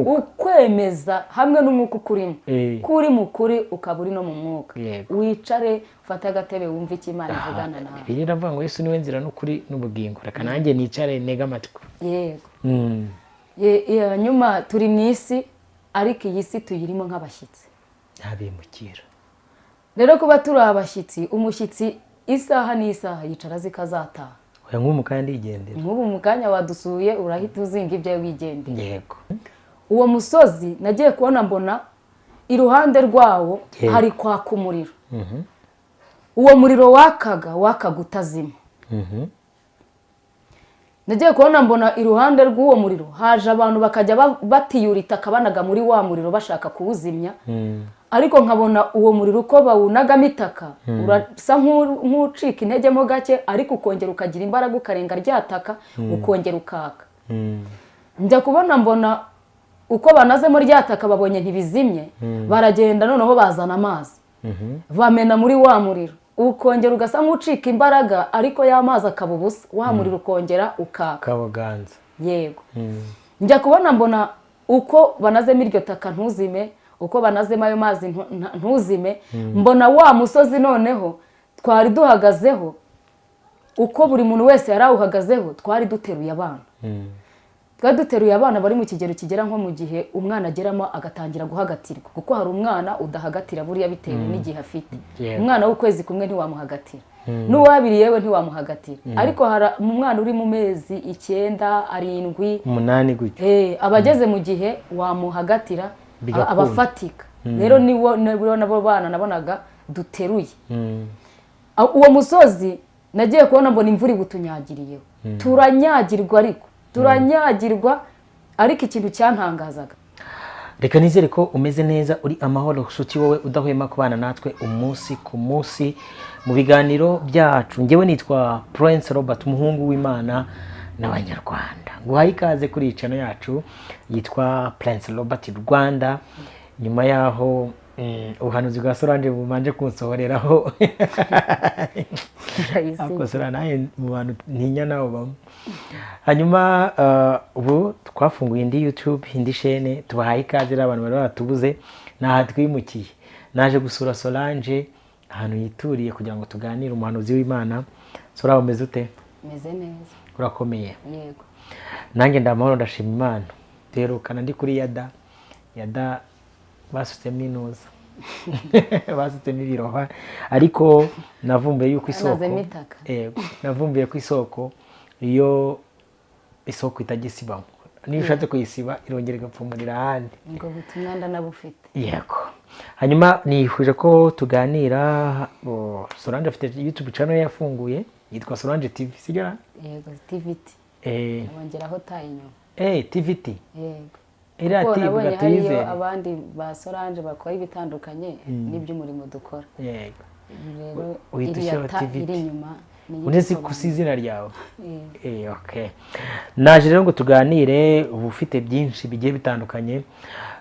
Ukwemeza hamwe n'umwuka ukurimo, ko uri mu kuri, ukaba uri no mu mwuka. Wicare, ufate agatebe, wumve icyo Imana ivugana nawe. Bibiliya iravuga ngo Yesu niwe nzira n'ukuri n'ubugingo. Reka nanjye nicare ntege amatwi. Yego. Nyuma turi mu isi, ariko iyi si tuyirimo nk'abashyitsi. Ntabimukira. Rero kuba turi abashyitsi, umushyitsi isaha n'isaha yicara azi ko azataha. Oya, nk'ubu mu kanya ndigendera. Nk'ubu mu kanya wadusuye, urahita uzinga ibyawe wigendera. Uwo musozi nagiye kubona mbona iruhande rwawo hari kwaka umuriro. Uwo muriro wakaga utazima. Nagiye kubona mbona iruhande rw'uwo muriro haje abantu bakajya batiyura itaka banaga muri wa muriro bashaka kuwuzimya, ariko nkabona uwo muriro uko bawunagamo itaka urasa nk'ucika intege mo gake, ariko ukongera ukagira imbaraga, ukarenga rya taka, ukongera ukaka. Njya kubona mbona uko banazemo rya taka babonye ntibizimye, baragenda noneho bazana amazi bamena muri wa muriro, ukongera ugasa nk'ucika imbaraga, ariko ya mazi akaba ubusa, wa muriro ukongera ukaka. Kabuganza. Yego. Njya kubona mbona uko banazemo iryo taka ntuzime, uko banazemo ayo mazi ntuzime, mbona wa musozi noneho twari duhagazeho, uko buri muntu wese yari awuhagazeho, twari duteruye abana. Twari duteruye abana bari mu kigero kigera nko mu gihe umwana ageramo agatangira guhagatirwa, kuko hari umwana udahagatira buriya bitewe n'igihe afite. Umwana w'ukwezi kumwe ntiwamuhagatira, n'uwabiri yewe ntiwamuhagatira, ariko hari umwana uri mu mezi 9, 7, 8 gutyo. Aba ageze mu gihe wamuhagatira. Bigakunda. Aba afatika. Rero niwo nabo bana nabonaga duteruye. Uwo musozi nagiye kubona mbona imvura iwutunyagiriyeho, turanyagirwa, ariko turanyagirwa, ariko ikintu cyantangazaga Reka nizere ko umeze neza, uri amahoro, nshuti wowe udahwema kubana natwe umunsi ku munsi mu biganiro byacu. Ngewe nitwa Prince Robert, umuhungu w'Imana n'Abanyarwanda. Nguhaye ikaze kuri iyi channel yacu yitwa Prince Robert Rwanda. Nyuma yaho ubuhanuzi bwa Solange bumanje kunsohoreraho. Ariko Solange nawe mu bantu ntinya nawe bamwe. Hanyuma ubu twafunguye indi YouTube, indi chaîne. Tubahaye ikaze rero abantu bari baratubuze. Ni aha twimukiye. Naje gusura Solange ahantu yituriye kugira ngo tuganire, umuhanuzi w'Imana. Solange, umeze ute? Meze neza. Urakomeye? Yego. Nanjye ndamahoro, ndashima Imana. Duherukana ndi kuri yada yada, basutsemo intuza, basutsemo ibirohwa, ariko navumbuye yuko isoko Banazemo itaka. Yego, navumbuye ko isoko, iyo isoko itajya isibamo, niyo ushatse kuyisiba irongera igapfumurira ahandi. Ubwo butumwa ndanabufite. Yego. Hanyuma nifuje ko tuganira. Oh, Solange afite YouTube channel yafunguye yitwa Solange TV, sibyo ra? Yego, TVT. Bongeraho ta inyuma. TVT. Yego. Iriya Kuko T nabonye ivuga hariyo tuyizere. abandi ba Solange bakora ibitandukanye n'iby'umurimo dukora. Rero Uhita iriya ushyiraho ta TVT. iri inyuma niyo Uneze igisobanura. ku izina ryawe. Yego. Okay. Naje rero ngo tuganire. Uba ufite byinshi bigiye bitandukanye,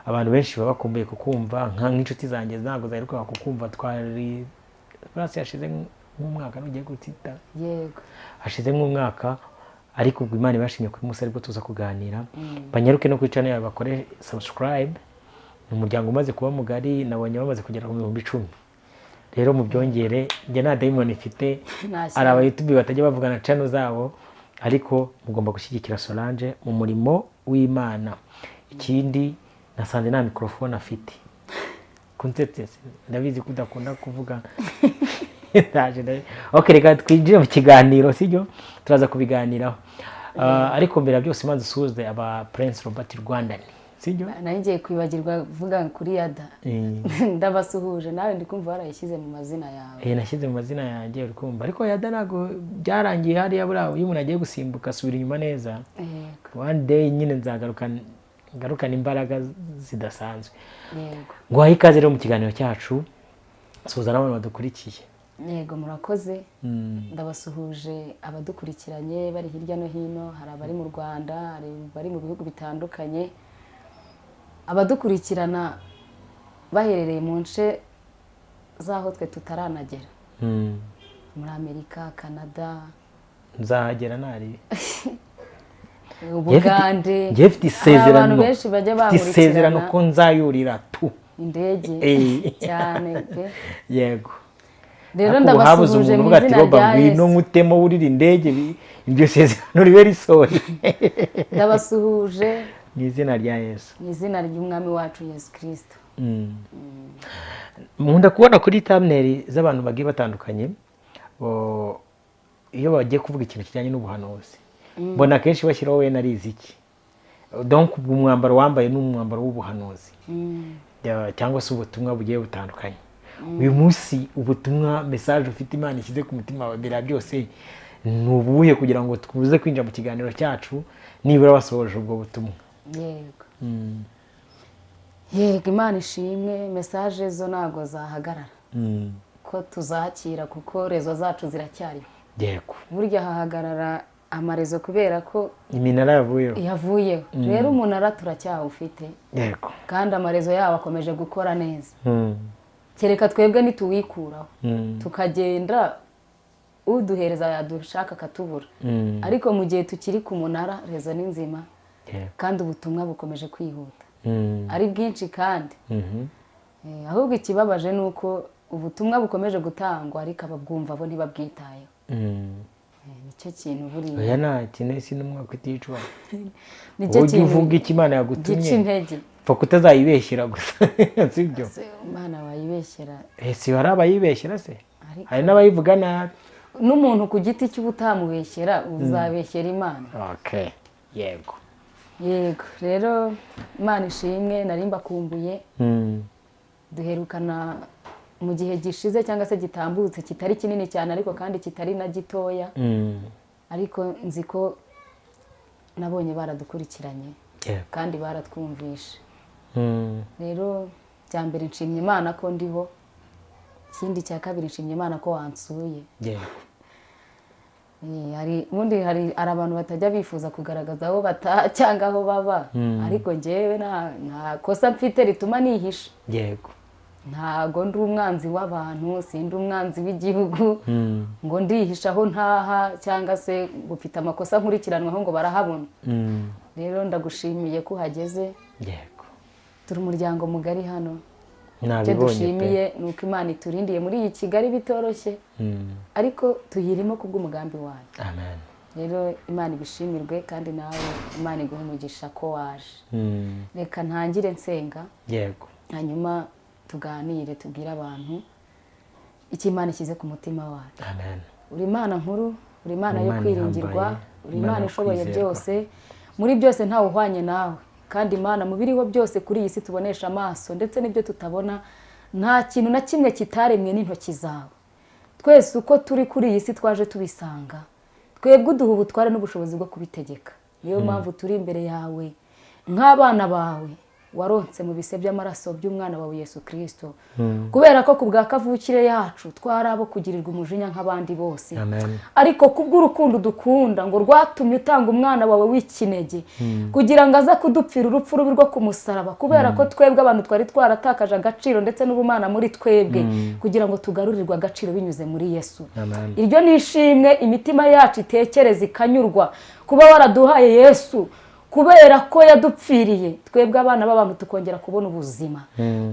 abantu benshi baba bakumbuye kukumva, nk'inshuti zanjye ntabwo zaherukaga kukumva. Twari burasi hashize nk'umwaka nugiye gutita. Yego. Hashize nk'umwaka, ariko ubwo Imana ibashimye kuri munsi aribwo tuza kuganira. Banyaruke no kuri channel yawe bakore subscribe. Ni umuryango umaze kuba mugari, nabonye bamaze kugera ku 10,000. Rero mubyongere. Njye nta dayimoni mfite. Nta Hari shyamba. aba YouTube batajya bavugana channel zabo, ariko mugomba gushyigikira Solange mu murimo w'Imana. Ikindi, nasanze nta mikorofone afite. Kunsetse, ndabizi ko udakunda kuvuga. Ndaje, ndaje. Ok, reka twinjire mu kiganiro, sibyo? Turaza kubiganiraho. Ariko mbere ya byose maze usuhuze aba Prince Robert Rwandan, sibyo? Nari ngiye kwibagirwa kuvuga kuri yada. Ndabasuhuje. Nawe ndi kumva warayishyize mu mazina yawe. Nashyize mu mazina yanjye, uri kumva, ariko yada ntabwo byarangiye hariya. Buriya iyo umuntu agiye gusimbuka asubira inyuma neza. One day nyine nzagaruka, ngarukana imbaraga zidasanzwe. Nguhaye ikaze rero mu kiganiro cyacu. Suhuza n'abantu badukurikiye. Yego, murakoze. Ndabasuhuje abadukurikiranye bari hirya no hino. Hari abari mu Rwanda, hari abari mu bihugu bitandukanye, abadukurikirana baherereye mu nce z'aho twe tutaranagera, muri Amerika, Canada. Nzahagera nari Ubugande. Njye mfite isezerano, abantu benshi bajya mfite isezerano bankurikirana ko nzayurira tu indege cyane pe. Yego. Rero Ariko ubu habuze ndabasuhuje umuntu mu uvuga ati izina roba rya ngwino Yesu. nkutemo wurira indege, iryo sezerano ribe risohoye. Ndabasuhuje mu izina rya Yesu, mu izina ry'umwami wacu Yesu Kirisito. Nkunda kubona kuri thumbnail z'abantu bagiye batandukanye, iyo bagiye kuvuga ikintu kijyanye n'ubuhanuzi, mbona akenshi bashyiraho we narizi iki, donc ubwo umwambaro wambaye ni umwambaro w'ubuhanuzi cyangwa se ubutumwa bugiye butandukanye. Uyu munsi ubutumwa, message ufite Imana ishyize ku mutima wawe mbere ya byose ni ubuhe, kugira ngo tuze kwinjira mu kiganiro cyacu nibura wasohoje ubwo butumwa? Yego yego, Imana ishimwe. Message zo ntabwo zahagarara ko tuzakira, kuko réseau zacu ziracyariho. Burya hahagarara amaréseau kubera ko iminara yavuyeho. Yavuyeho. Rero umunara turacyawufite kandi amaréseau yabo akomeje gukora neza, kereka twebwe nituwikuraho tukagenda, uduhereza yadushaka akatubura. Ariko mu gihe tukiri ku munara, réseau ni nzima kandi ubutumwa bukomeje kwihuta ari bwinshi kandi ahubwo ikibabaje ni uko ubutumwa bukomeje gutangwa ariko ababwumva bo ntibabwitayeho. Nicyo kintu buriya. Oya, nta kintu, si n'umwaka uticwa. Nicyo Ujye kintu uvuga icyo Imana gica yagutumye, intege. Pfa kutazayibeshyera gusa, sibyo? Se, Imana wayibeshyera? Si hari abayibeshyera se? Ariko Hari n'abayivuga nabi. n'umuntu ku giti cy'uba utamubeshyera, uzabeshyera Imana? Okay, yego. Yego, rero Imana ishimwe, nari mbakumbuye. Duherukana mu gihe gishize cyangwa se gitambutse, kitari kinini cyane ariko kandi kitari na gitoya, ariko nzi ko nabonye baradukurikiranye kandi baratwumvishe. Rero bya mbere nshimye Imana ko ndiho. Ikindi cya kabiri, nshimye Imana ko wansuye. Hari ubundi hari abantu batajya bifuza kugaragaza aho bataha cyangwa aho baba, ariko njyewe nta kosa mfite rituma nihisha. Ntago ndi umwanzi w'abantu, sindi umwanzi w'igihugu ngo ndihisha aho ntaha cyangwa se ngo mfite amakosa nkurikiranwaho ngo barahabona. Rero ndagushimiye ko uhageze. Turi umuryango mugari hano. Icyo Nabibonye pe. dushimiye ni uko Imana iturindiye muri iyi Kigali bitoroshye, ariko tuyirimo kubw'umugambi wayo. Amen. Rero Imana ibishimirwe, kandi nawe Imana iguhe umugisha ko waje. Reka ntangire nsenga, hanyuma tuganire, tubwire abantu icyo Imana ishyize ku mutima wacu. Amen. Uri Imana nkuru, uri Imana yo Imana kwiringirwa, ihambaye, uri Imana Imana yo ishoboye kwizerwa. byose. Muri byose ntawe uhwanye nawe. Kandi Imana, mu biriho byose kuri iyi si tubonesha amaso ndetse n'ibyo tutabona, nta kintu na kimwe kitaremwe n'intoki zawe. Twese uko turi kuri iyi si twaje tubisanga. Twebwe uduha ubutware n'ubushobozi bwo kubitegeka. Niyo mpamvu turi imbere yawe nk'abana bawe waronse mu bise by'amaraso by'umwana wawe Yesu Kirisito, kubera ko ku bwa kavukire yacu twari abo kugirirwa umujinya nk'abandi bose, Amen. ariko kubw'urukundo dukunda ngo rwatumye utanga umwana wawe w'ikinege kugira ngo aze kudupfira urupfu rubi rwo ku musaraba, kubera ko twebwe abantu twari twaratakaje agaciro ndetse n'ubumana muri twebwe, kugira ngo tugarurirwe agaciro binyuze muri Yesu. Amen. Iryo ni ishimwe imitima yacu itekereza ikanyurwa, kuba waraduhaye Yesu, kubera ko yadupfiriye twebwe abana b'abantu tukongera kubona ubuzima.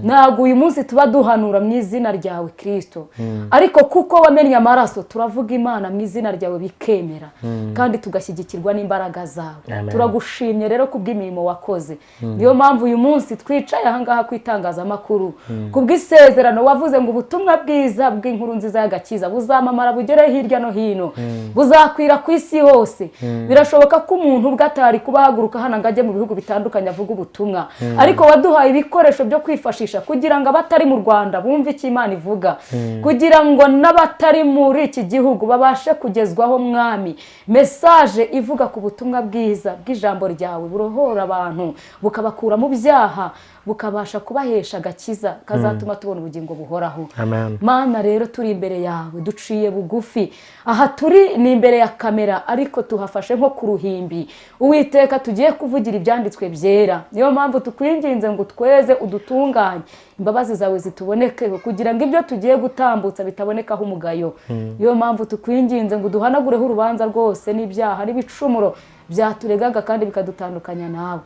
Ntabwo uyu munsi tuba duhanura mu izina ryawe Kirisito, ariko kuko wamennye amaraso, turavuga Imana mu izina ryawe bikemera kandi tugashyigikirwa n'imbaraga zawe. Amen. Turagushimye rero kubw'imirimo wakoze. Niyo mpamvu uyu munsi twicaye ahangaha ku itangazamakuru, kubw'isezerano wavuze ngo ubutumwa bwiza bw'inkuru nziza y'agakiza buzamamara bugere hirya no hino, buzakwira ku isi hose. Birashoboka ko umuntu ubwe atari kuba ahaguruka hano ngo ajye mu bihugu bitandukanye avuge ubutumwa, ariko waduhaye ibikoresho byo kwifashisha kugira ngo abatari mu Rwanda bumve icyo Imana ivuga, kugira ngo n'abatari muri iki gihugu babashe kugezwaho, Mwami, message ivuga ku butumwa bwiza bw'ijambo ryawe burohora abantu, bukabakura mu byaha, bukabasha kubahesha agakiza kazatuma tubona ubugingo buhoraho. Amen. Mana, rero turi imbere yawe duciye bugufi. Aha turi ni imbere ya kamera, ariko tuhafashe nko ku ruhimbi. Uwiteka, tugiye kuvugira ibyanditswe byera. Niyo mpamvu tukwinginze ngo utweze, udutunganye, imbabazi zawe zitubonekeho, kugira ngo ibyo tugiye gutambutsa bitabonekaho umugayo. Niyo mpamvu tukwinginze ngo uduhanagureho urubanza rwose n'ibyaha n'ibicumuro. byaturegaga kandi bikadutandukanya nawe.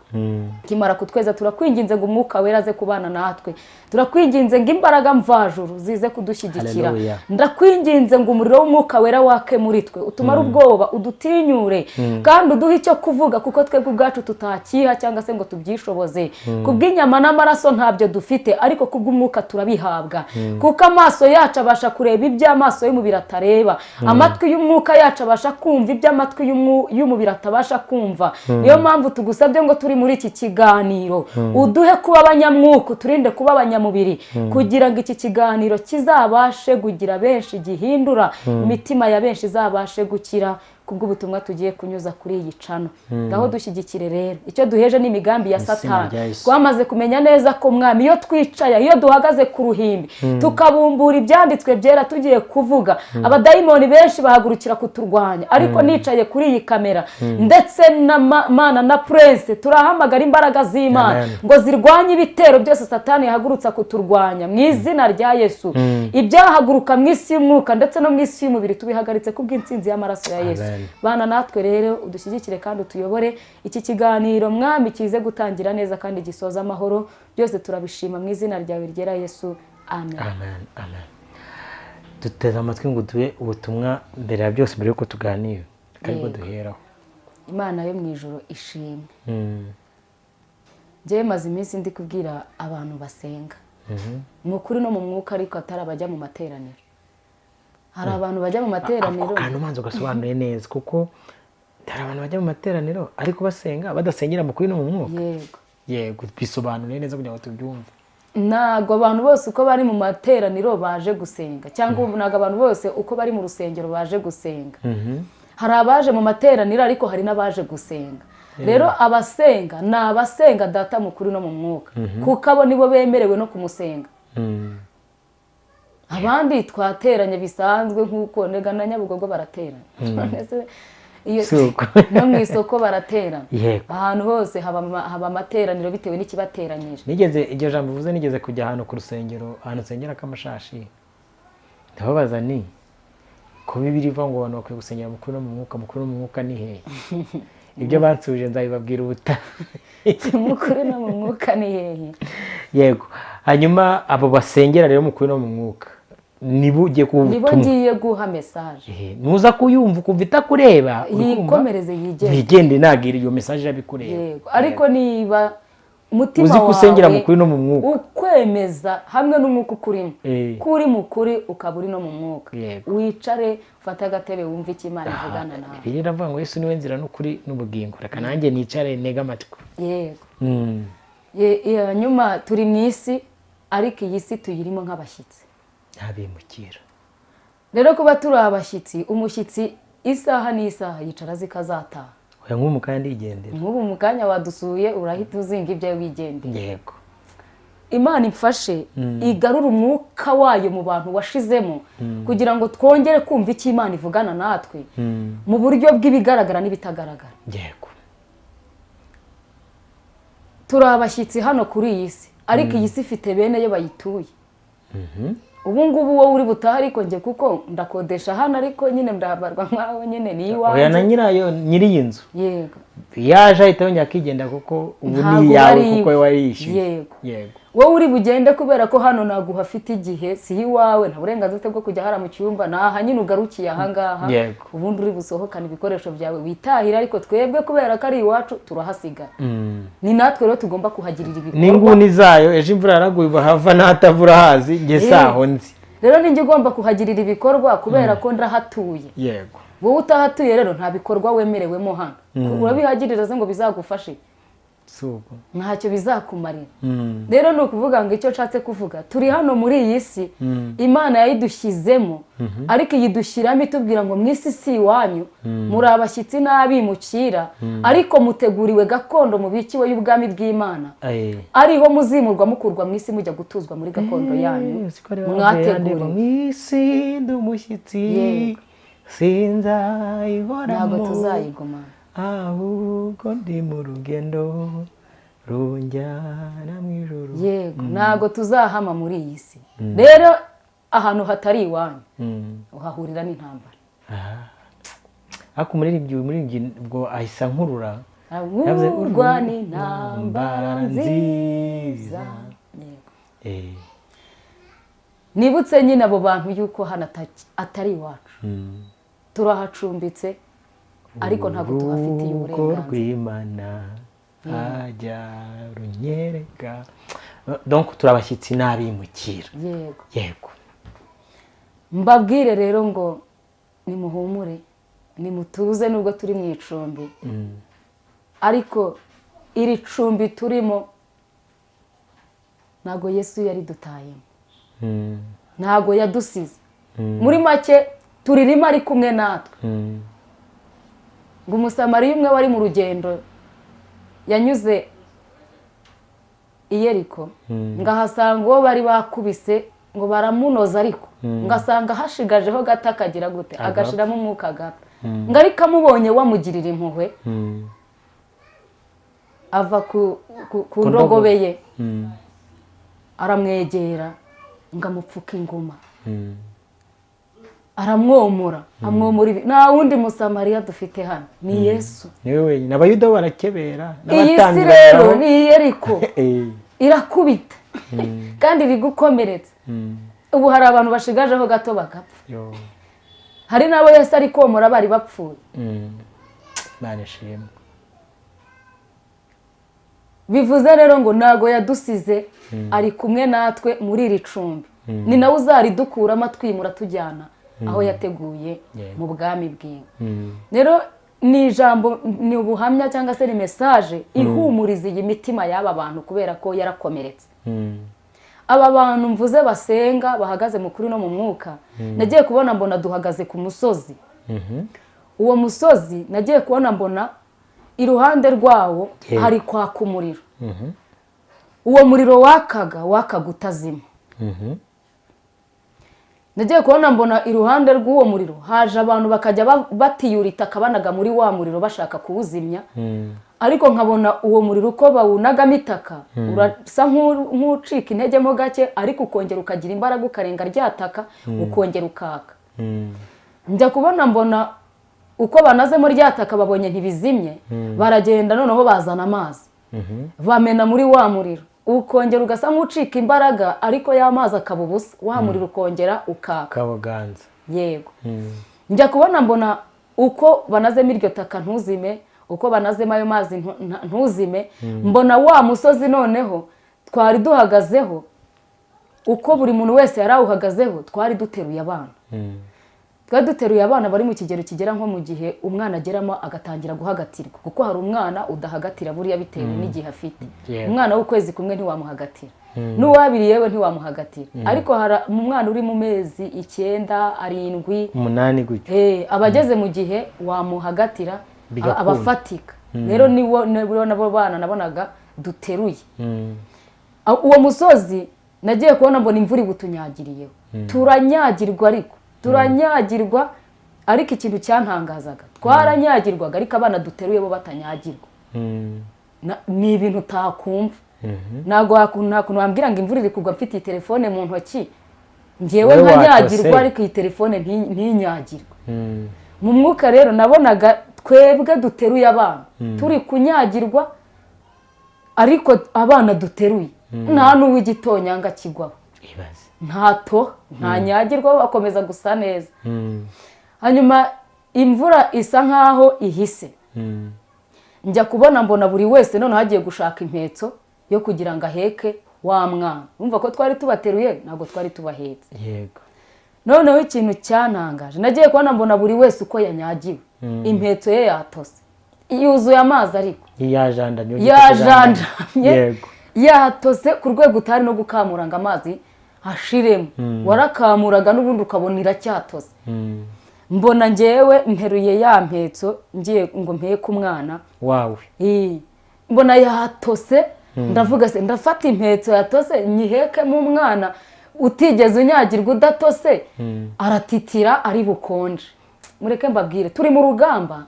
Kimara kutweza, turakwinginze ngo umwuka wera aze kubana natwe, turakwinginze ngo imbaraga mvajuru zize kudushyigikira. Hallelujah. Ndakwinginze ngo umuriro w'umwuka wera wake muri twe, utumare ubwoba, udutinyure kandi uduhe icyo kuvuga, kuko twebwe ubwacu tutakiha cyangwa se ngo tubyishoboze. Kubw'inyama n'amaraso ntabyo dufite, ariko kubw'umwuka turabihabwa, kuko amaso yacu abasha kureba iby'amaso y'umubiri atareba, amatwi y'umwuka yacu abasha kumva iby'amatwi y'umubiri atabasha kumva. Niyo mpamvu tugusabye ngo turi muri iki kiganiro uduhe kuba abanyamwuka, uturinde kuba abanyamubiri, kugira ngo iki kiganiro kizabashe kugira benshi gihindura, imitima ya benshi izabashe gukira kubw'ubutumwa tugiye kunyuza kuri iyi channel. Ngaho dushyigikire rero, icyo duheje ni imigambi ya Izina Satani. rya Yesu. Twamaze kumenya neza ko, Mwami, iyo twicaye, iyo duhagaze ku ruhimbi, tukabumbura ibyanditswe byera tugiye kuvuga, abadayimoni benshi bahagurukira kuturwanya. Ariko nicaye kuri iyi kamera ndetse na Mana na Prince, turahamagara imbaraga z'Imana Amen. ngo zirwanye ibitero byose Satani yahagurutsa kuturwanya mu izina rya Yesu. Ibyahaguruka mu isi y'umwuka ndetse no mu isi y'umubiri tubihagaritse kubw'intsinzi y'amaraso ya Yesu. Amen. Bana natwe rero, udushyigikire kandi utuyobore. Iki kiganiro, Mwami, kize gutangira neza kandi gisoza amahoro. Byose turabishima mu izina ryawe ryera Yesu, amen. Amen, amen. Duteze amatwi ngo duhe ubutumwa mbere ya byose, mbere yuko tuganira ariko Yego. duheraho. Imana yo mu ijuru ishimwe. Njyewe maze iminsi ndi kubwira abantu basenga mu kuri no mu mwuka, ariko atari abajya mu materaniro. Hari abantu bajya mu Ako materaniro. kantu umanza ugasobanuye neza, kuko hari abantu bajya mu materaniro ariko basenga badasengera mu kuri no mu mwuka. Yego. Yego, bisobanuye neza kugira ngo tubyumve. Ntabwo abantu bose uko bari mu materaniro baje gusenga, cyangwa ntabwo abantu bose uko bari mu rusengero baje gusenga. Hari abaje mu materaniro, ariko hari n'abaje gusenga. Rero abasenga ni abasenga Data mu kuri no mu mwuka, kuko abo nibo bemerewe no kumusenga. Abandi twateranye bisanzwe, nk'uko nega na Nyabugogo baraterana. None se Si uko. no mu isoko baraterana. Ahantu hose haba amateraniro bitewe n'ikibateranyije. Nigeze, iryo jambo uvuze, nigeze kujya ahantu ku rusengero, ahantu nsengera k'amashashi, ndababaza ni ko Bibiliya ivuga ngo abantu bakwiye gusengera mu kuri no mu mwuka, mu kuri no mu mwuka ni hehe? Ibyo bansubije nzabibabwira ubutaha. Mu kuri no mu mwuka ni hehe? Yego, hanyuma abo basengera rero mu kuri no mu mwuka nibo ugiye kuba Nibo ubutumwa. ngiye guha message. Nuza kuyumva ukumva itakureba, uri kumva? Yikomereze yigende. Wigende, ntabwo iyo message irabikureba. Yego, ariko niba umutima Uzi ko usengera mu wawe kuri no mu mwuka. ukwemeza hamwe n'umwuka ukurimo ko uri mu kuri ukaba uri no mu mwuka, wicare ufate agatebe wumve icyo Imana ivugana nawe. Bibiliya iravuga ngo Yesu niwe nzira n'ukuri n'ubugingo. Reka nanjye nicare ntege amatwi. Yego. Hanyuma turi mu isi, ariko iyi si tuyirimo nk'abashyitsi. Ntabimukira. Rero kuba turi abashyitsi, umushyitsi isaha n'isaha yicara azi ko azataha. Oya, nk'ubu kandi ndigendera. Nk'ubu mu kanya wadusuye, urahita uzinga ibyawe wigendera. Imana imfashe igarure umwuka wayo mu bantu washizemo, kugira ngo twongere kumva icyo Imana ivugana natwe mu buryo bw'ibigaragara n'ibitagaragara. Turi abashyitsi hano kuri iyi si, ariko iyi si ifite bene yo bayituye. Ubu ngubu wowe uri butahe, ariko njye kuko ndakodesha hano, ariko nyine ndabarwa nkaho nyine ni Oya, na iwanjye. nyirayo, nyiri iyi nzu, yaje ahita yongera akigendera, kuko ubu Ntabwo ni iyawe, ari kuko iwe. wariyishyuye. Wowe uri bugende kubera ko hano ntabwo uhafite igihe, si iwawe, nta burenganzira ufite bwo kujya hariya mu cyumba, ni aha nyine ugarukiye ahangaha. Ubundi uri busohokane ibikoresho byawe witahire, ariko twebwe kubera ko ari iwacu turahasigara. Ni natwe rero tugomba kuhagirira ibikorwa. N'inguni zayo, ejo imvura yaraguye bahava, n'ahatavura hazi, njye saho nzi. Rero ninjye ugomba kuhagirira ibikorwa kubera ko ndahatuye. Wowe utahatuye rero nta bikorwa wemerewemo hano. Urabihagirira se ngo bizagufashe? Si uko. Ntacyo bizakumarira. Rero ni ukuvuga ngo icyo nshatse kuvuga, turi hano muri iyi si, Imana yayidushyizemo, ariko iyidushyiramo itubwira ngo mu isi si iwanyu, muri abashyitsi n'abimukira, ariko muteguriwe gakondo mubikiwe y'ubwami bw'Imana, ariho muzimurwa mukurwa mu isi mujya gutuzwa muri gakondo yanyu Siko rero bavuye mwateguriwe. Mu isi ndi umushyitsi, sinzayihoramo. Ntabwo tuzayigumana. Ahubwo ndi mu rugendo runjyana mu ijuru. Yego, ntabwo tuzahama muri iyi si. Rero ahantu hatari iwanyu uhahurira n'intambara. Aha. Ariko umuririmbyi ubwo ahise ankurura. Yavuze, Urwa ni intambara nziza. Yego. Nibutse nyine abo bantu yuko hano atari iwacu, turahacumbitse ariko ntabwo tuhafitiye Urugo uburenganzira. rw'Imana ajya runyereka. Donc turi abashyitsi n'abimukira. Yego. Yego. Mbabwire rero ngo nimuhumure, nimutuze, nubwo turi mu icumbi, ariko iri cumbi turimo ntabwo Yesu yaridutayemo, ntabwo yadusize. Muri make turirimo ari kumwe natwe. Ngo Umusamariya umwe wari mu rugendo yanyuze i Yeriko, ngo ahasanga uwo bari bakubise, ngo baramunoza, ariko ngo asanga hashigajeho gato akagira gute? Agashiramo umwuka agapfa. Ngo ariko amubonye wamugirira impuhwe, ava ku ndogobe ye, aramwegera, ngo amupfuke inguma, aramwomora, amwomora ibi. Nta wundi Musamariya dufite hano, ni Yesu. Niwe wenyine. Abayuda barakebera. Iyi si n'abatambyi rero baraho. ni Yeriko, irakubita kandi iri gukomeretsa. Ubu hari abantu bashigajeho gato bagapfa. Yo. Hari n'abo Yesu ari komora bari bapfuye. Imana ishimwe. Bivuze rero ngo ntago yadusize, ari kumwe natwe muri iri cumbi. Ni nawe uzaridukuramo, atwimura, tujyana aho yateguye mu bwami bwiwe. Rero ni ijambo, ni ubuhamya cyangwa se ni message ihumuriza iyi mitima y'aba bantu, kubera ko yarakomeretse. Aba bantu mvuze basenga, bahagaze mu kuri no mu mwuka, nagiye kubona mbona duhagaze ku musozi. Uwo musozi nagiye kubona mbona iruhande rwawo hari kwaka umuriro. Uwo muriro wakaga utazima. Nagiye kubona mbona iruhande rw'uwo muriro haje abantu bakajya batiyura itaka banaga muri wa muriro bashaka kuwuzimya, ariko nkabona uwo muriro uko bawunagamo itaka urasa nk'ucika intege mo gake, ariko ukongera ukagira imbaraga, ukarenga rya taka, ukongera ukaka. Njya kubona mbona uko banazemo rya taka babonye ntibizimye, baragenda noneho bazana amazi, bamena muri wa muriro, ukongera ugasa nk'ucika imbaraga, ariko ya mazi akaba ubusa, wa muriro ukongera ukaka. Kabuganza. Yego. Njya kubona mbona uko banazemo iryo taka ntuzime, uko banazemo ayo mazi ntuzime, mbona wa musozi noneho twari duhagazeho, uko buri muntu wese yari awuhagazeho, twari duteruye abana. Twari duteruye abana bari mu kigero kigera nko mu gihe umwana ageramo agatangira guhagatirwa, kuko hari umwana udahagatira buriya bitewe n'igihe afite. Umwana w'ukwezi kumwe ntiwamuhagatira, n'uwabiri yewe ntiwamuhagatira, ariko hari umwana uri mu mezi 9, 7, 8 gutyo. Aba ageze mu gihe wamuhagatira, Bigakunda. aba afatika. Rero nibo nabo bana nabonaga duteruye. Uwo musozi nagiye kubona mbona imvura ibutunyagiriyeho, turanyagirwa, ariko turanyagirwa. Ariko ikintu cyantangazaga, twaranyagirwaga ariko abana duteruye bo batanyagirwa. Ni ibintu utakumva. Ntabwo nta kuntu wambwira ngo imvura iri kugwa mfite iyi telefone mu ntoki, ngewe Wowe nkanyagirwa, watose. ariko iyi telefone ntinyagirwe. Mu mwuka rero nabonaga twebwe duteruye abana turi kunyagirwa, ariko abana duteruye nta n'uw'igitonyanga kigwaho. Ibaze. Ntato ntanyagirwa, bakomeza gusa neza. Hanyuma imvura isa nkaho ihise, njya kubona mbona buri wese noneho agiye gushaka impetso yo kugira ngo aheke wa mwana. Urumva ko twari tubateruye, ntabwo twari tubahetse. Noneho ikintu cyantangaje, nagiye kubona mbona buri wese uko yanyagiwe, impetso ye yatose, yuzuye amazi, ariko Yajandamye. Yajandamye. Yatose ku rwego utari no gukamura ngo amazi ashiremo, warakamuraga n'ubundi ukabona iracyatose. Mbona ngewe nteruye ya mpetso ngiye ngo mpeke umwana wawe. Mbona yatose, ndavuga se ndafata impetso yatose nyihekemo umwana utigeze unyagirwa, udatose, aratitira, ari bukonje? Mureke mbabwire, turi mu rugamba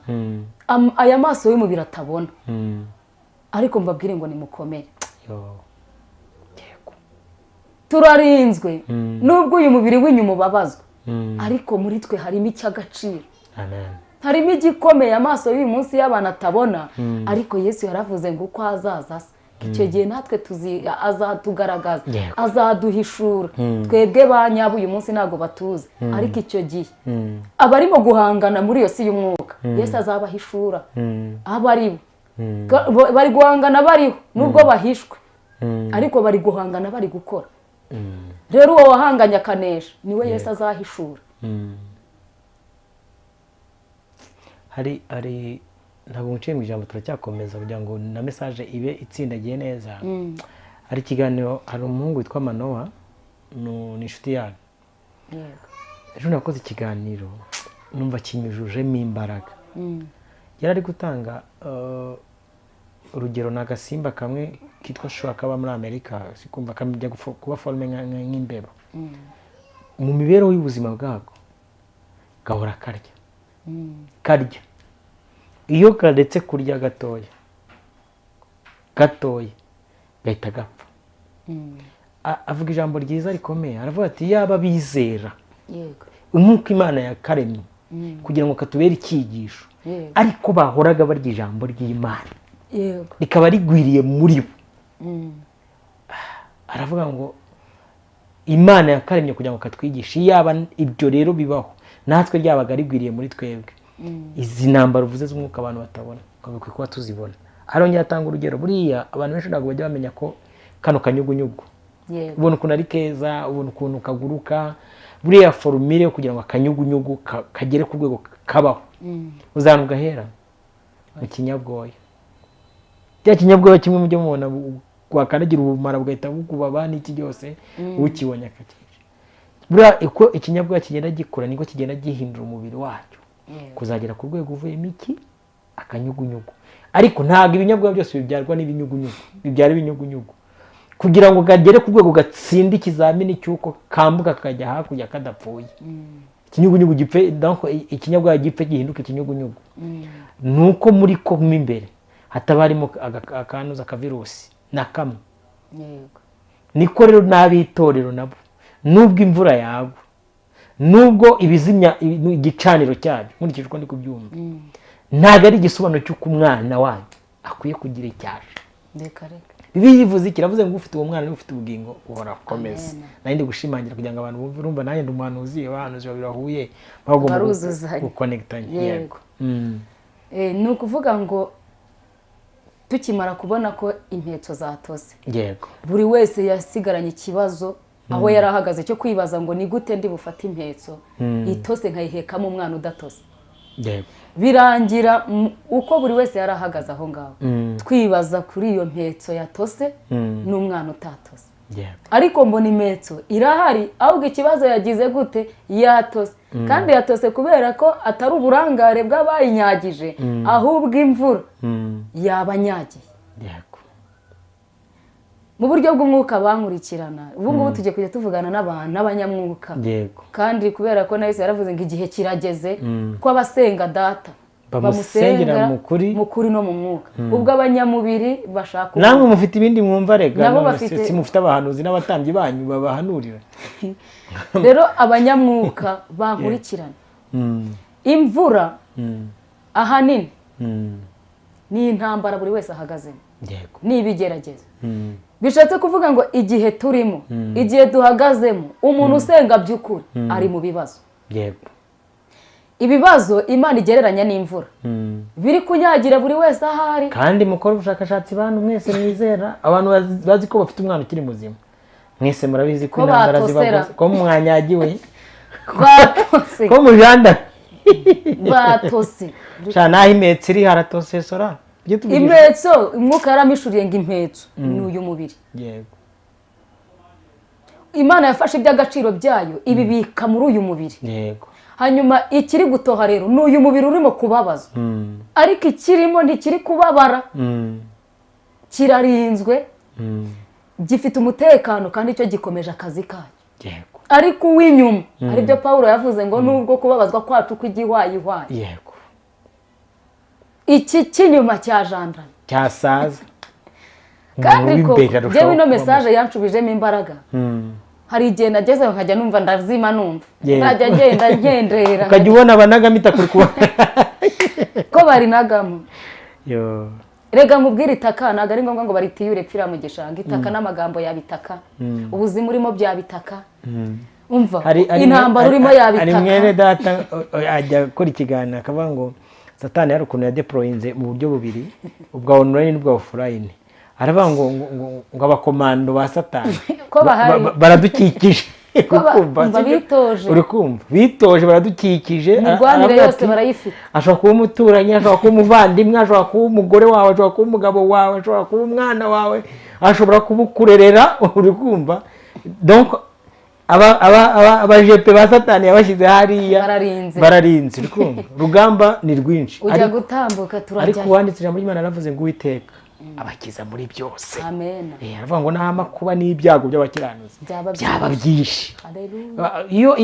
aya maso y'umubiri atabona, ariko mbabwire ngo nimukomere. Yo. Yego. Turarinzwe. Nubwo uyu mubiri w'inyuma ubabazwa, ariko muri twe harimo icy'agaciro. Amen. Harimo igikomeye amaso y'uyu munsi y'abantu atabona, ariko Yesu yaravuze ngo uko azaza asa, icyo gihe natwe azatugaragaza, azaduhishura. Twebwe ba nyabo uyu munsi ntabwo batuzi, ariko icyo gihe abarimo guhangana muri iyo si y'umwuka Yesu azabahishura. Abaribo bari guhangana bariho nubwo bahishwe, ariko bari guhangana bari gukora. Rero uwo wahanganye akanesha niwe Yesu azahishura. Hari ntabwo nciye mu ijambo, turacyakomeza kugira ngo na message ibe itsindagiye neza. Hari ikiganiro, hari umuhungu witwa Manowa, ni inshuti yanyu. Ejo nakoze ikiganiro numva kinyujujemo imbaraga. Yari ari gutanga urugero, ni agasimba kamwe kitwa shuwa kaba muri Amerika, sikumva kamijya kuba forume nk'imbeba. Mu mibereho y'ubuzima bwako gahora karya karya, iyo karetse kurya gatoya gatoya gahita gapfa. Avuga ijambo ryiza rikomeye, aravuga ati yaba bizera nk'uko Imana yakaremye kugira ngo katubere icyigisho, ariko bahoraga barya ijambo ry'Imana rikaba rigwiriye muri bo. Aravuga ngo Imana yakaremye kugira ngo katwigishe, yaba ibyo rero bibaho natwe ryabaga rigwiriye muri twebwe. Izi ntambara uvuze z'umwuka abantu batabona twagakwiye kuba tuzibona. Arongera atanga urugero, buriya abantu benshi ntabwo bajya bamenya ko kano kanyugunyugu ubona ukuntu ari keza, ubona ukuntu kaguruka, buriya forumire yo kugira ngo akanyugunyugu kagere ku rwego kabaho, uzana ugahera mu kinyabwoya. Cya kinyabwoya kimwe mujye mubona wakanagira ubumara bugahita bukubaba n'iki byose, ukibonye akakica. Buriya uko ikinyabwoya kigenda gikura niko kigenda gihindura umubiri wacyo kuzagera ku rwego uvuyemo iki akanyugunyugu. Ariko ntabwo ibinyabwoya byose bibyarwa n'ibinyugunyugu, bibyara ibinyugunyugu kugira ngo kagere ku rwego gatsinda ikizamini cy'uko kambuka kakajya hakurya kadapfuye. Ikinyugunyugu gipfe, donc ikinyabwoya gipfe gihinduka ikinyugunyugu, nuko muri ko mo imbere hataba harimo akanuza akavirusi na kamwe. Niko rero n'ab'itorero nabo, nubwo imvura yagwa, nubwo ibizimya igicaniro cyabyo, nkurikije uko ndi kubyumva, ntabwo ari igisobanuro cy'uko umwana wanyu akwiye kugira icyasha. Bibiliya ivuze iki? Iravuze ngo ufite uwo mwana niwe ufite ubugingo buhoraho. Komeza. Nari ndi gushimangira kugira ngo abantu bumve, urumva nanjye ndi umuhanuzi, abahanuzi babiri bahuye bagomba gukonekitanya. Yego. Ni ukuvuga ngo tukimara kubona ko impetso zatose, yego, buri wese yasigaranye ikibazo aho yari ahagaze cyo kwibaza ngo ni gute ndi bufate impetso itose nkayihekamo umwana udatose. Yego. Birangira uko buri wese yari ahagaze aho ngaho, twibaza kuri iyo mpetso yatose n'umwana utatose. Ariko mbona impetso irahari, ahubwo ikibazo yagize gute yatose, kandi yatose kubera ko atari uburangare bw'abayinyagije, ahubwo imvura yabanyagiye. Yego. Mu buryo bw'umwuka bankurikirana, ubu ngubu tugiye kujya tuvugana n'abantu n'abanyamwuka. Yego. Kandi kubera ko na Yesu yaravuze ngo igihe kirageze ko abasenga data bamusengera mu kuri no mu mwuka. Ubwo abanyamubiri bashaka namwe mufite ibindi mwumva rega, si mufite abahanuzi n'abatambyi banyu babahanurira. Rero abanyamwuka bankurikirana. Imvura ahanini ni intambara buri wese ahagazemo. Yego. Ni ibigeragezo. Bishatse kuvuga ngo igihe turimo, igihe duhagazemo, umuntu usenga by'ukuri ari mu bibazo. Yego. Ibibazo Imana igereranya n'imvura biri kunyagira buri wese ahari. Kandi mukora ubushakashatsi bantu mwese mwizera, abantu bazi ko bafite umwana ukiri muzima, mwese murabizi ko intambara ziba ko mwanyagiwe, batose, ko mujanda batose. Sha naho impetso iri haratosesora. Impetso umwuka yaramishuriye ngo impetso ni uyu mubiri. Yego. Imana yafashe iby'agaciro byayo ibibika muri uyu mubiri. Yego. Hanyuma ikiri gutoha rero ni uyu mubiri urimo kubabazwa, ariko ikirimo ntikiri kubabara, kirarinzwe, gifite umutekano kandi icyo gikomeje akazi kacyo. Yego. Ariko uw'inyuma, aribyo Pawulo yavuze ngo nubwo kubabazwa kwacu kw'igihwayihwayi, yego, iki cy'inyuma cyajandana cyasaza. Kandi ko njyewe ino message yanshubijemo imbaraga. Hari igihe nageze nkajya numva ndazima, numva nkajya ngenda ngendera, ukajya ubona abanagamo itaka uri kubona ko barinagamo. Rega nkubwire, itaka ntabwo ari ngombwa ngo baritiyure pfira mu gishanga. Itaka n'amagambo yabitaka, ubuzima urimo byabitaka, umva intambara urimo yabitaka. Hari mwene data ajya gukora ikiganiro akavuga ngo Satani hari ukuntu yadeployinze mu buryo bubiri, ubwa online n'ubwa offline. Aravuga ngo ngo abakomando ba Satani ko bahari baradukikije, bitoje, uri kumva, bitoje baradukikije, imirwanire yose barayifite. Ashobora kuba umuturanyi, ashobora kuba umuvandimwe, ashobora kuba umugore wawe, ashobora kuba umugabo wawe, ashobora kuba umwana wawe, ashobora kuba ukurerera, uri kumva. Donc abajepe ba Satani yabashyize hariya, bararinze, bararinze, uri kumva. Urugamba ni rwinshi. Ujya gutambuka turajya. Ariko uwanditse ijambo ry'Imana yaravuze ngo Uwiteka abakiza muri byose. Amen. Aravuga ngo naho amakuba n'ibyago by'abakiranutsi byaba byinshi. Iyo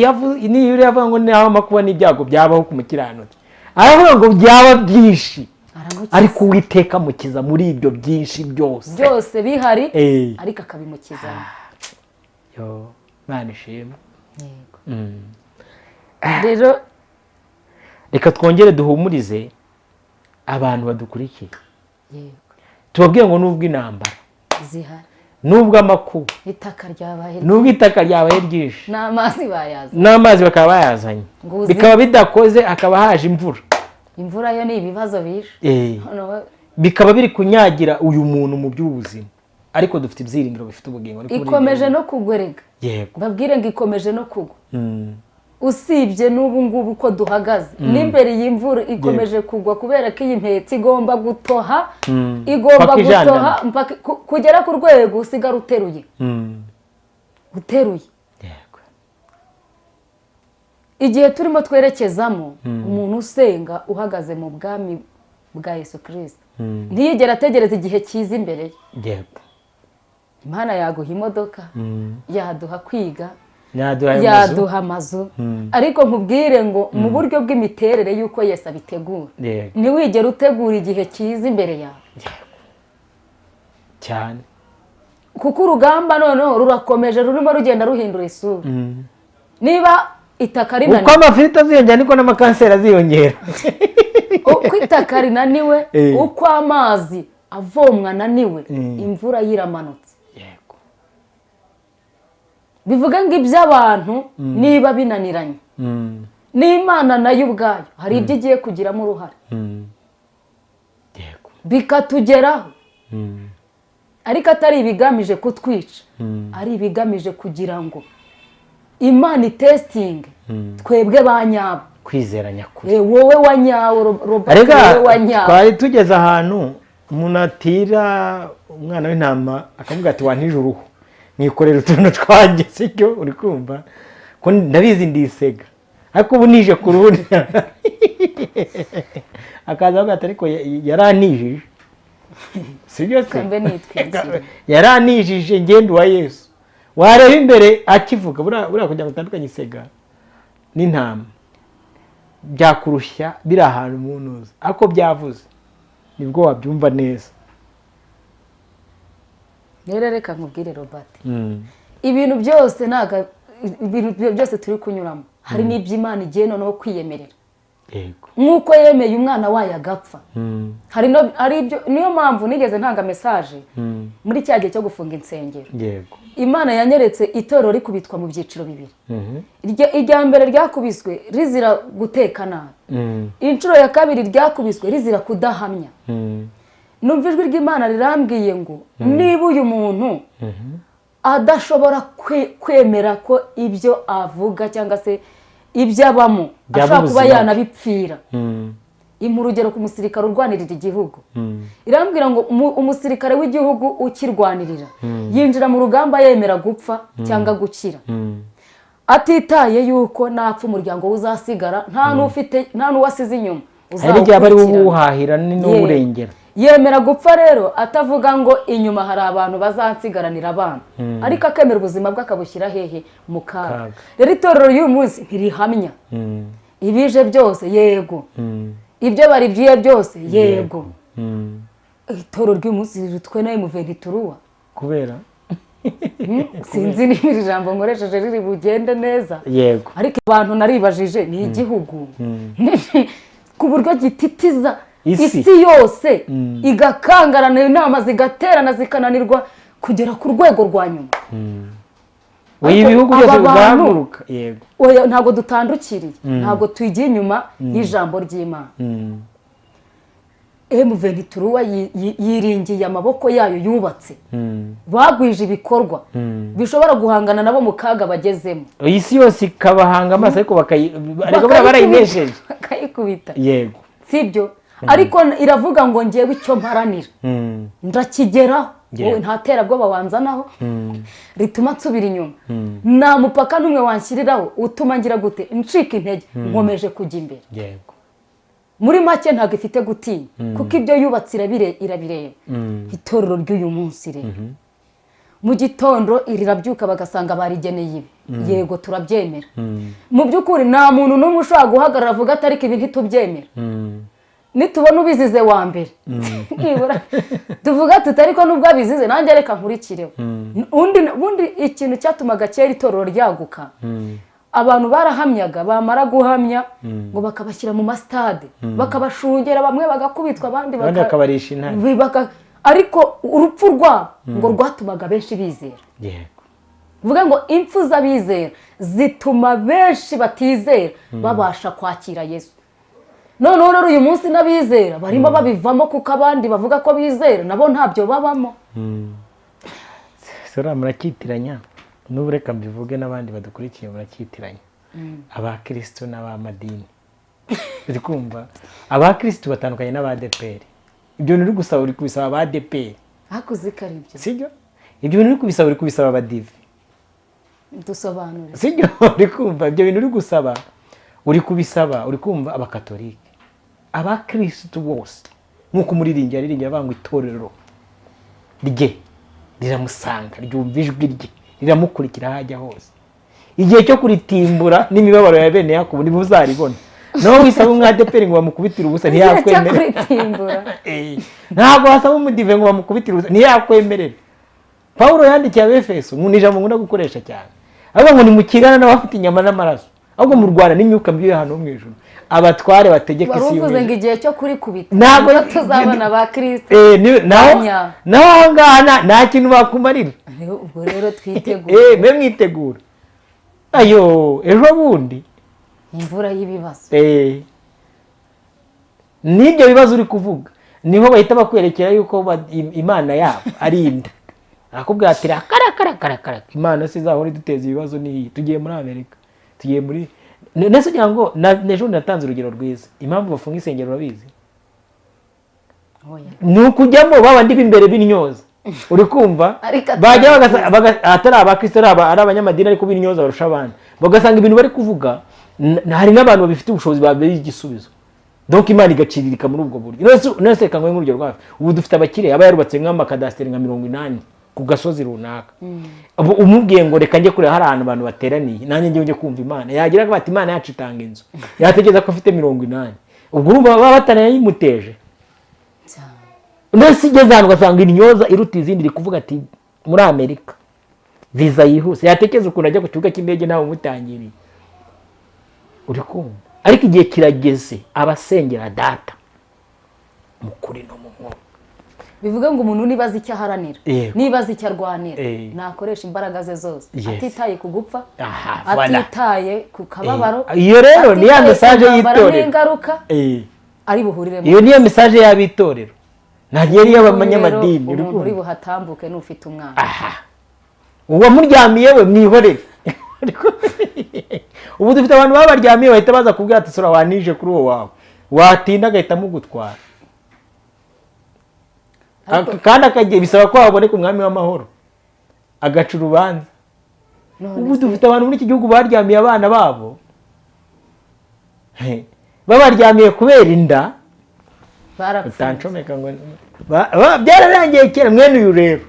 niyo uriya avuga ngo naho amakuba n'ibyago byabaho ku mukiranutsi, aravuga ngo byaba byinshi, ariko Uwiteka amukiza muri ibyo byinshi byose. Byose bihari, ariko akabimukiza. Yo, Imana ishimwe. Rero reka twongere duhumurize abantu badukurikiye, tubabwiye ngo nubwo intambara zihari, nubwo amakuba, itaka ryabaye, nubwo itaka ryabaye ryinshi, n'amazi bayazanye, n'amazi bakaba bayazanye, bikaba bidakoze, hakaba haje imvura. Imvura yo ni ibibazo bishe, bikaba biri kunyagira uyu muntu mu by'ubuzima, ariko dufite ibyiringiro bifite ubugingo. Ikomeje no kugwerega. Yego, babwire ngo ikomeje no kugwa. Usibye n'ubu ngubu uko duhagaze n'imbere y'imvura ikomeje kugwa, kubera ko iyi mpetsi igomba gutoha, igomba gutoha kugera ku rwego usigara uteruye, uteruye. Igihe turimo twerekezamo, umuntu usenga uhagaze mu bwami bwa Yesu Kristo ntiyigera ategereza igihe cyiza imbere ye. Imana yaguha imodoka, yaduha kwiga, yaduha amazu, ariko nkubwire ngo mu buryo bw'imiterere y'uko Yesu abitegura, ntiwigere utegura igihe cyiza imbere yawe cyane, kuko urugamba noneho rurakomeje, rurimo rugenda ruhindura isura. Niba itaka rinaniwe, uko amafiriti aziyongera niko n'amakanseri aziyongera. Uko itaka rinaniwe, uko amazi avomwa ananiwe, imvura yiramanutse. Bivuga ngo iby'abantu niba binaniranye, n'Imana nayo ubwayo hari ibyo igiye kugiramo uruhare, bikatugeraho, ariko atari ibigamije kutwica, ari ibigamije kugira ngo Imana itesitinge twebwe ba nyabo, kwizera nyakuri. Wowe wa nyawo, Robert, wowe wa nyawo. Twari tugeze ahantu umuntu atira umwana w'intama akavuga ati wantije uruhu, nikorera utuntu twanjye, sicyo uri kumva ko ndabizi ndisega, ariko ubu nije ku ruhu. Akaza avuga ati ariko yaranijije, sibyo se? Yaranijije ngende wa Yesu. Wareba imbere akivuga buriya kugira ngo utandukanye isega n'intama byakurushya, biri ahantu umuntu uzi ariko byavuze nibwo wabyumva neza. Rero reka nkubwire Robert, ibintu byose ntago, ibintu byose turi kunyuramo hari n'iby'Imana igiye noneho kwiyemerera. Nk'uko yemeye umwana wayo agapfa, hari ibyo. Niyo mpamvu nigeze ntanga message muri cya gihe cyo gufunga insengero. Imana yanyeretse itorero rikubitwa mu byiciro bibiri. Irya mbere ryakubiswe rizira guteka nabi, inshuro ya kabiri ryakubiswe rizira kudahamya. Numva ijwi ry'Imana rirambwiye ngo niba uyu muntu adashobora kwemera ko ibyo avuga cyangwa se ibyo abamo ashobora kuba yanabipfira, impa urugero ku musirikare urwanirira igihugu. Irambwira ngo umusirikare w'igihugu ukirwanirira yinjira mu rugamba yemera gupfa cyangwa gukira, atitaye yuko napfa umuryango uzasigara, nta n'ufite, nta n'uwasize inyuma uzawuhahira n'uwurengera. Yemera gupfa rero atavuga ngo inyuma hari abantu bazansigaranira abana, ariko akemera ubuzima bwe akabushyira hehe? Mu kaga. Rero itorero y'uyu munsi ntirihamya ibije byose, yego, ibyo baribyiye byose, yego. Itorero ry'uyu munsi ritwe na M23 kubera Sinzi niba iri jambo nkoresheje riri bugende neza. Yego. Ariko abantu naribajije, ni igihugu ku buryo gititiza Isi. isi yose, igakangarana, inama zigaterana zikananirwa kugera ku rwego rwa nyuma. Oya, Ariko ibihugu byose aba bantu- bigahaguruka, yego. Oya, ntabwo dutandukiriye, ntabwo tugiye inyuma y'ijambo ry'Imana. M23 yiringiye amaboko yayo yubatse, bagwije ibikorwa bishobora guhangana nabo mu kaga bagezemo. Isi yose ikabahanga amaso, ariko ariko buriya barayinesheje. Bakayikubita. Yego. Sibyo? Ariko iravuga ngo ngewe icyo mparanira ndakigeraho. Wowe nta terabwoba wanzanaho rituma nsubira inyuma, nta mupaka n'umwe wanshyiriraho utuma ngira gute, ncika intege, nkomeje kujya imbere. Muri make, ntabwo ifite gutinya kuko ibyo yubatse irabireba. Itorero ry'uyu munsi rero, mu gitondo rirabyuka bagasanga barigeneye ibi, yego turabyemera. Mu by'ukuri nta muntu n'umwe ushobora guhagarara avuga ati ariko ibi ntitubyemera. Nitubona ubizize wa mbere, nibura tuvuga tuti ariko nubwo abizize, nanjye reka nkurikireho. Undi ubundi ikintu cyatumaga kera itorero ryaguka, abantu barahamyaga, bamara guhamya ngo bakabashyira mu masitade, bakabashungera, bamwe bagakubitwa, abandi abandi bakabarisha intare. Ariko urupfu rwabo ngo rwatumaga benshi bizera. Bivuga ngo impfu z'abizera zituma benshi batizera babasha kwakira Yesu. Noneho rero uyu munsi n'abizera barimo babivamo, kuko abandi bavuga ko bizera nabo ntabyo babamo. Sora, muracyitiranya n'ubu, reka mbivuge n'abandi badukurikiye, muracyitiranya abakirisitu n'abamadini. Uri kumva, abakirisitu batandukanye n'abadeperi. Ibyo bintu uri gusaba, uri kubisaba abadeperi. Hakuze ko ari ibyo. Sibyo? Ibyo bintu uri kubisaba, uri kubisaba abadive. Dusobanure. Sibyo? Uri kumva, ibyo bintu uri gusaba, uri kubisaba, uri kumva, abakatolike. Abakirisitu bose, nk'uko umuririmbyi yaririmbye avuga ngo itorero rye riramusanga, ryumva ijwi rye, riramukurikira aho ajya hose. Igihe cyo kuritimbura n'imibabaro ya bene Yakobo nibwo uzaribona. Naho wisaba umwadeperi ngo bamukubitire ubusa, Igihe cyo ntiyakwemerera. kuritimbura. Ntabwo wasaba umudive ngo bamukubitire ubusa, ntiyakwemerera. Pawulo yandikiye Abefeso, ngo ni ijambo nkunda gukoresha cyane, avuga ngo nimukirana n'abafite inyama n'amaraso, ahubwo murwana n'imyuka mibi y'ahantu ho mu ijuru, abatware bategeka Wari isi uvuze ngo y'umwijima. igihe cyo kurikubita Ntabwo nibwo tuzabona ba Kirisito. Naho Anya. naho aho ngaha nta kintu bakumarira. Ubwo rero twitegure. Mbe mwitegura ayo ejo bundi. Imvura y'ibibazo. N'ibyo bibazo uri kuvuga, niho bahita bakwerekera yuko Imana yabo ari inda. Arakubwira ati rakara, Imana se izahora iduteza ibibazo n'iyi? Tugiye muri Amerika, tugiye muri nese ugira ngo n'ejo natanze urugero rwiza. Impamvu bafunga insengero urabizi? Oya. Ni ukujyamo babandi b'imbere b'intyoza, uri kumva? Ariko atari Bajya atari abakristo, ari abanyamadini, ariko b'intyoza barusha abandi, bagasanga ibintu bari kuvuga hari n'abantu babifitiye ubushobozi babereye igisubizo. Donc Imana igaciririka muri ubwo buryo. None se reka nguhe nk'urugero rwacu. Ubu dufite abakire aba yarubatse nk'amakadasiteri nka 80 ku gasozi runaka. Ubu umubwiye ngo reka njye kureba hari ahantu abantu bateraniye, nanjye njye kumva Imana, yagira ngo ati Imana yacu itanga inzu, yatekereza ko afite 80, ubwo urumva baba batanayimuteje. Cyane. Mbese igeze ahantu ugasanga intyoza iruta izindi iri kuvuga ati muri Amerika viza yihuse, yatekereza ukuntu ajya ku kibuga cy'indege ntawe umutangiriye. Uri kumva? Ariko igihe kirageze abasengera Data mu kuri no mu mwuka. Bivuga ngo umuntu niba azi icyo aharanira, niba azi icyo arwanira, nakoresha imbaraga ze zose, atitaye ku gupfa, Aha, voilà. atitaye ku kababaro, Iyo rero ni ya atitaye ku message ntambara y'itorero. n'ingaruka ari buhuriremo. Iyo niyo message y'abitorero, ntabwo yari iy'abanyamadini. Uri Umuntu uri kumva? buhatambuke n'ufite umwana. Aha, uwamuryamiye we mwihorere. Ubu dufite abantu baba baryamiye, bahita baza kubwira ati sora wanije kuri uwo wawe, watinda agahita amugutwara. Kandi akagiye bisaba ko haboneka umwami w'amahoro agaca urubanza. None Ubu se, dufite abantu muri iki gihugu baryamiye abana babo. He, babaryamiye kubera inda. Barapfuye. Utancomeka ngo byararangiye kera. Mwene uyu rero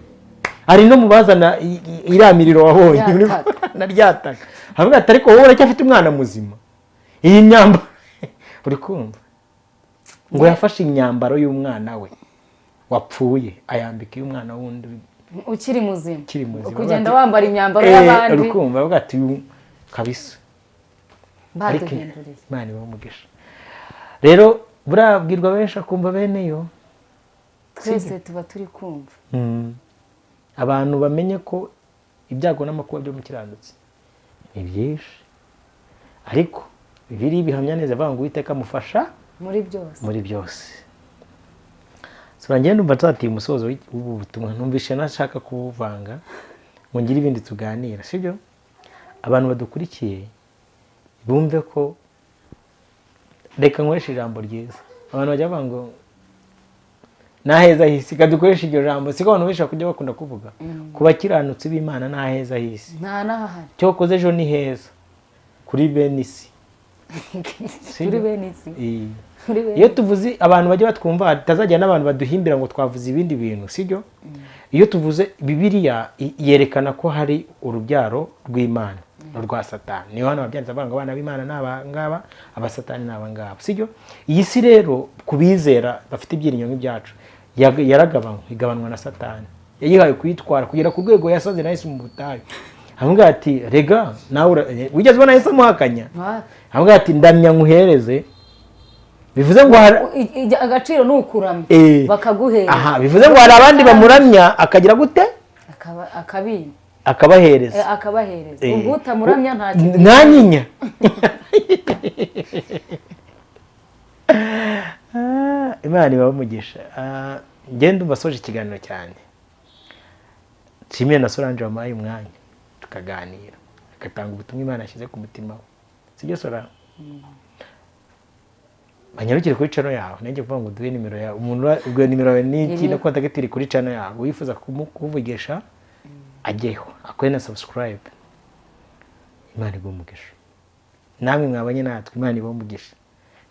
hari no mu bazana iriya miriro wabonye. Ryataka. Na ryataka, avuga ati ariko wowe uracyafite umwana muzima, iyi myambaro? Uri kumva ngo yafashe imyambaro y'umwana we wapfuye ayambika iy'umwana wundi. Ukiri muzima. Ukiri muzima. Kugenda wambara imyambaro y'abandi. Urukumva bavuga ati uyu kabisa. Ariko Baduhinduriye. Imana ibahe umugisha. Rero burabwirwa benshi akumva bene yo. Twese tuba turi kumva. Abantu bamenye ko ibyago n'amakuba byo mukiranutsi ni byinshi, ariko Bibiliya ibihamya neza avuga ngo Uwiteka amufasha muri byose. Muri byose. Solange, ndumva nzatiye umusozo w'ubu butumwa, numvishe nashaka kuwuvanga ngo ngire ibindi tuganira, sibyo? Abantu badukurikiye bumve ko, reka nkoreshe ijambo ryiza, abantu bajya bavuga ngo naheza hisi, kadukoresha iryo jambo, siko abantu benshi bakujya bakunda kuvuga ku bakiranutsi b'Imana, naheza hisi. Nta n'ahahari. Cyokoze ejo ni heza kuri bene isi. Kuri bene isi. Kuri bene. Iyo tuvuze, abantu bajya batwumva, hatazajya n'abantu baduhimbira ngo twavuze ibindi bintu, sibyo? Iyo tuvuze Bibiliya yerekana ko hari urubyaro rw'Imana n'urwa Satani. Niyo hano babyanditse bavuga ngo abana b'Imana ni aba ngaba, abasatani ni aba ngaba, sibyo? Iyi si rero ku bizera bafite ibyiringiro nk'ibyacu yaragabanywe, igabanwa na Satani. Yayihaye kuyitwara kugera ku rwego yasaze na Yesu mu butayu, aramubwira ati rega nawe wigeze ubona Yesu amuhakanya? Wapi. Aramubwira ati ndamya nkuhereze, bivuze ngo hari Agaciro ni ukuramya. Bakaguhera. Aha, bivuze ngo hari abandi bamuramya akagira gute? Akabima. Akabahereza. Akabahereza. Ubwo utamuramya nta kintu. Nta nyinya. Ah, Imana ibahe umugisha. Ah, ngende umva asoje ikiganiro cyane, nshimiye na Solange wamuhaye umwanya tukaganira, agatanga ubutumwa Imana yashyize ku mutima we, sibyo Solange? Banyarukire kuri channel yawe, nanjye kuvuga ngo duhe nimero yawe umuntu ubwo nimero yawe ni iki na contact iri kuri channel yawe, wifuza kuvugisha ajyeho akore na subscribe. Imana iguhe umugisha, namwe mwabanye natwe Imana ibahe umugisha,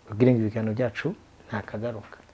babwire ngo ibiganiro byacu ntakagaruka.